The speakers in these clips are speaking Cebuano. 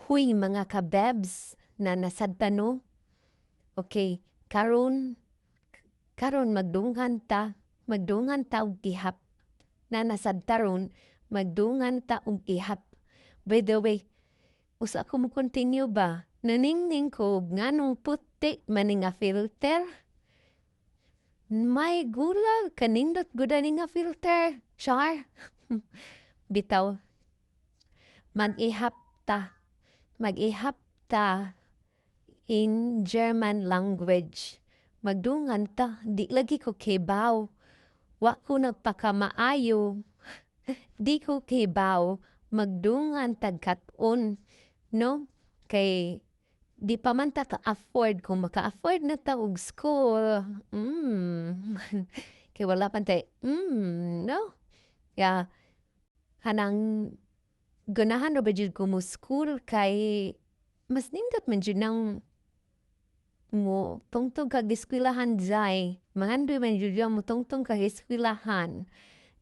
Huy, mga kabebs na nasad ta, no? Okay, karon magdungan ta og ihap. Na nasad ta ron, magdungan ta og ihap. By the way, usa ko mo continue ba? Naningning ko nganong puti man nga filter. May gulag, kanindot gud ani nga filter. Char. Bitaw. Mag-ihap ta. Mag-ihap ta in German language. Magdungan ta, di lagi ko kibaw. Wa ko nagpakamaayo. Di ko kibaw. Magdungan tag kat-on, no? Kay di pa man ta ka-afford. Kung maka-afford na ta og school, kay wala pa tay, no? Yeah. Kanang ganahan ra ba jud ko mo school kay mas nindot man jud nang mo tungtong kag eskwelahan jay. Mangandoy man jud mo tungtong kag eskwelahan.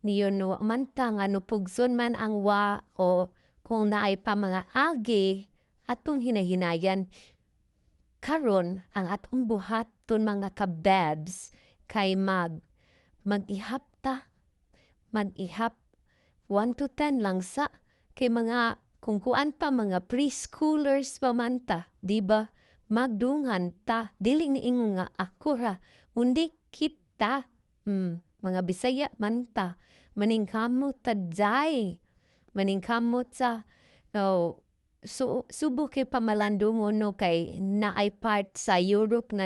Niyon no man ta nga no pugson man ang wa o kung naay pa mga agi atong hinahinayan. Karon ang atong buhaton, mga kabebs, kay mag-ihap ta. Mag-ihap 1 to 10 lang sa kay mga kung kuan pa, mga preschoolers pa man ta, di ba? Magdungan ta, dili ni ingon nga ako ra, undi kita. Mga Bisaya man ta. Maningkamot ta jay. Maningkamot sa no, so, subo kay pamalandungon, no, kay naay part sa Europe na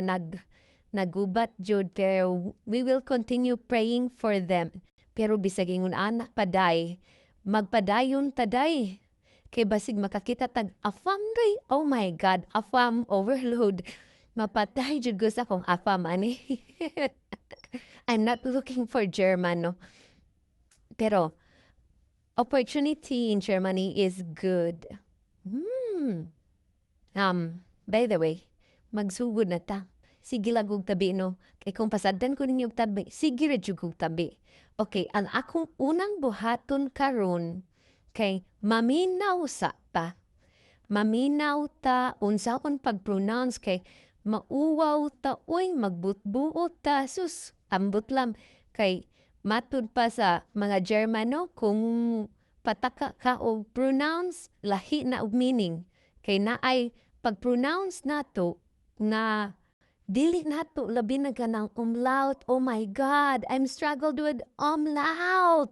nagubat jud, pero we will continue praying for them. Pero bisag ingon ana paday, magpadayon taday. Kay basig makakita tag afam day. Oh my God, afam overload. Mapatay jud ko sa akong afam ani. I'm not looking for German, no. Pero opportunity in Germany is good. By the way, magsugod na ta. Sige lang og tabi, no? Kay kung pasaddan ko ninyo og tabi, sige ra jud kog tabi. Okay, ang akong unang buhaton karon kay maminaw sa ta. Maminaw ta unsaon pag-pronounce kay mauwaw ta uy, magbutbuot ta, sus, ambot lang kay matud pa sa mga Germano, kung pataka ka og pronounce, lahi na og meaning kay naay pag-pronounce nato nga dili nato, labi na kanang umlaut. Oh my God, I'm struggled with umlaut.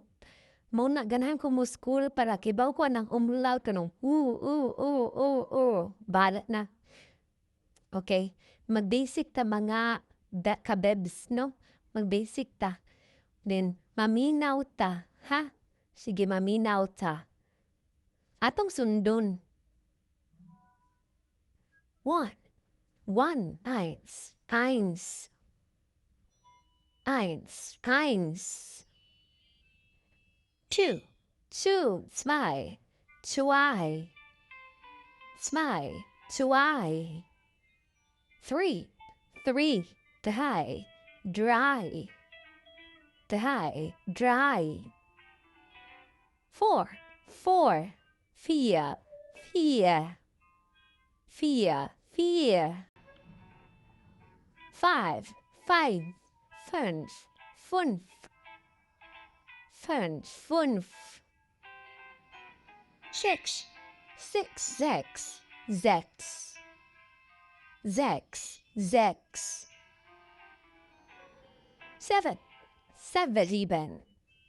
Mao na ganahan ko mo school para kibaw ko ang umlaut, kanang u u u u u, bahala na. Okay, mag-basic ta, mga kabebs, no? Mag-basic ta. Then maminaw ta, ha? Sige, maminaw ta. Atong sundon. One, one, eins, eins, eins, eins. Two, two, zwei, zwei, zwei, zwei. Three, three, drei, drei, drei, drei. Four, four, vier, vier, vier, vier. Five, five, fünf, fünf, fünf, fünf. Six, six, sechs, sechs, sechs, sechs. Seven, seven, sieben,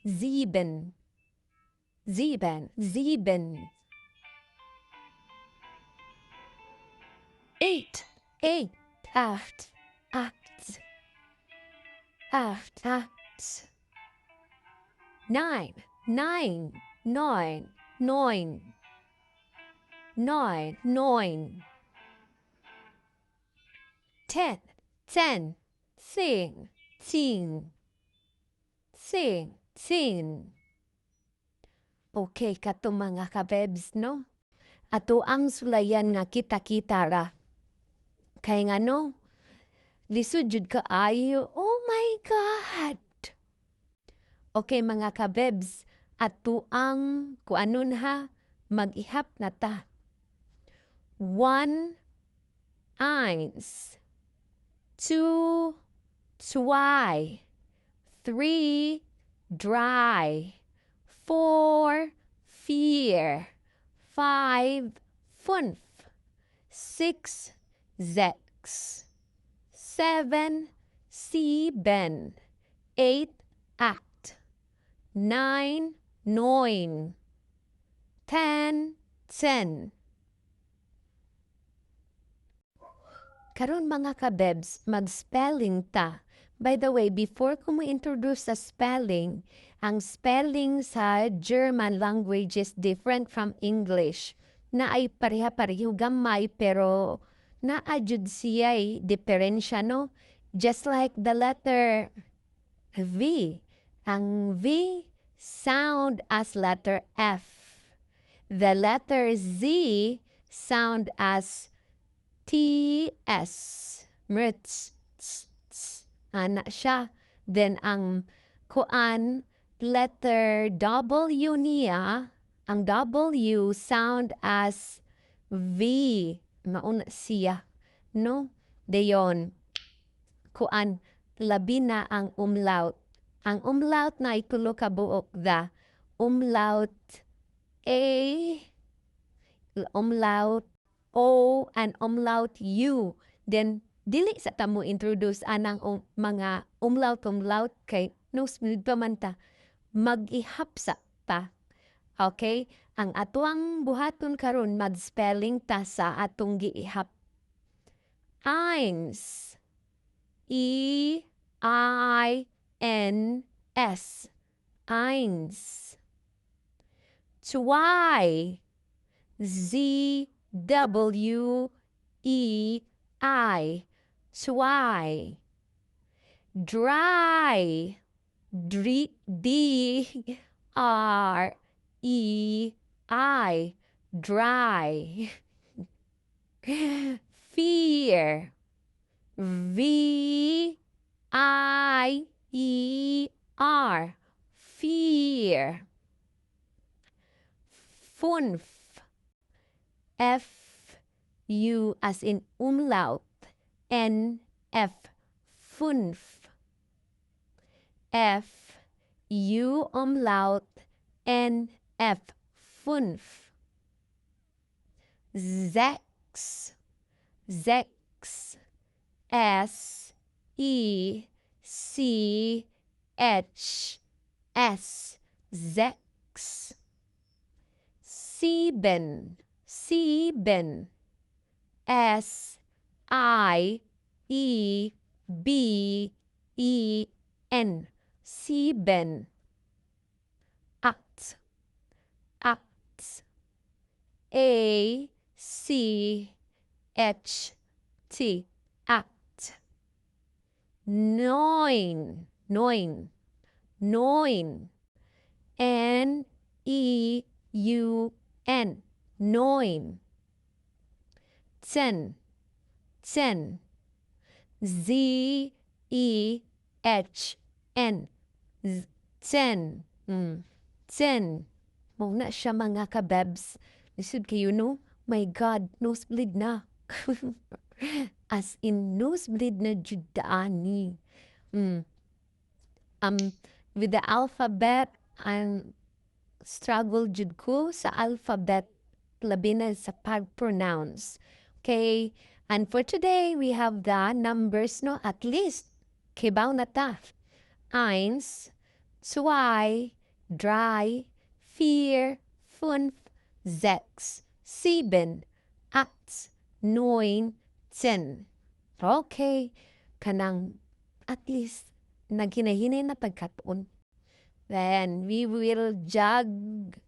sieben, sieben, sieben. Eight, eight, acht, acht, acht, acht. Nine, nine, neun, neun, neun, neun. 10, 10, zehn, zehn, zehn, 10. Okay, kato, mga kabebs, no? Ato ang sulayan nga kita-kita ra. Kay nga no, lisod jud kaayo. Oh my God! Okay, mga kabebs, ato ang kuanon ha, mag-ihap na ta. One, eins. Two, zwei. Three, drei. Four, vier. Five, fünf. Six, sechs. Seven, sieben. Eight, acht. Nine, neun. 10, zehn. Karon, mga kabebs, mag-spelling ta. By the way, before ko mo introduce sa spelling, ang spelling sa German language is different from English. Naay pareha-pareho gamay, pero naa jud siya diferensya, no? Just like the letter V. Ang V sound as letter F. The letter Z sound as T S. Mrts, ts, ts. Ana siya. Then ang kuan, letter W niya, ang W sound as V. Mauna siya. No? Dayon, kuan, labi na ang umlaut. Ang umlaut na itulo ka buok, the umlaut A, umlaut O, and umlaut U. Then, dili sa ta mo introduce anang mga umlaut umlaut kay nosebleed pa man ta. Mag-ihap sa ta. Okay? Ang atuang buhaton karon, mag-spelling ta sa atong giihap. Eins. E I N S. Eins. Zwei. Z W E I. Zwei. Drei. D D R E I. Drei. Vier. V I E R. Vier. Fünf. F U as in umlaut. N F. Fünf. F U umlaut N F. Fünf. Sechs. Sechs. S E C H S. Sechs. Sieben. Sieben. S I E B E N. Sieben. Acht. Acht. A C H T. Acht. Neun. Neun. Neun. N E U N. Neun. Zehn. Zehn. Z E H N. Z, zehn. Zehn. Mao na siya, mga kabebs. Lisod kayo, no? My God, nosebleed na. As in, nosebleed na jud ani. With the alphabet, I'm struggle jud ko sa alphabet, labi na sa pag-pronounce. Okay, and for today, we have the numbers, no? At least, kibaw na ta. Eins, zwei, drei, vier, fünf, sechs, sieben, acht, neun, zehn. Okay, kanang at least naghinay-hinay na pagkatuon. Then we will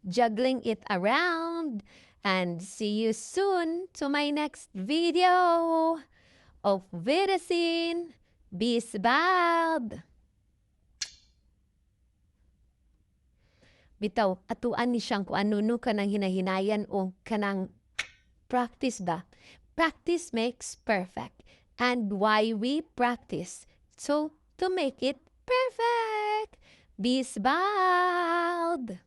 juggling it around and see you soon to my next video. Auf Wiedersehen. Bis bald. Bitaw, atuan ni siyang kung ano no kanang hinahinayan o kanang practice ba? Practice makes perfect. And why we practice? So, to make it perfect. Bis bald!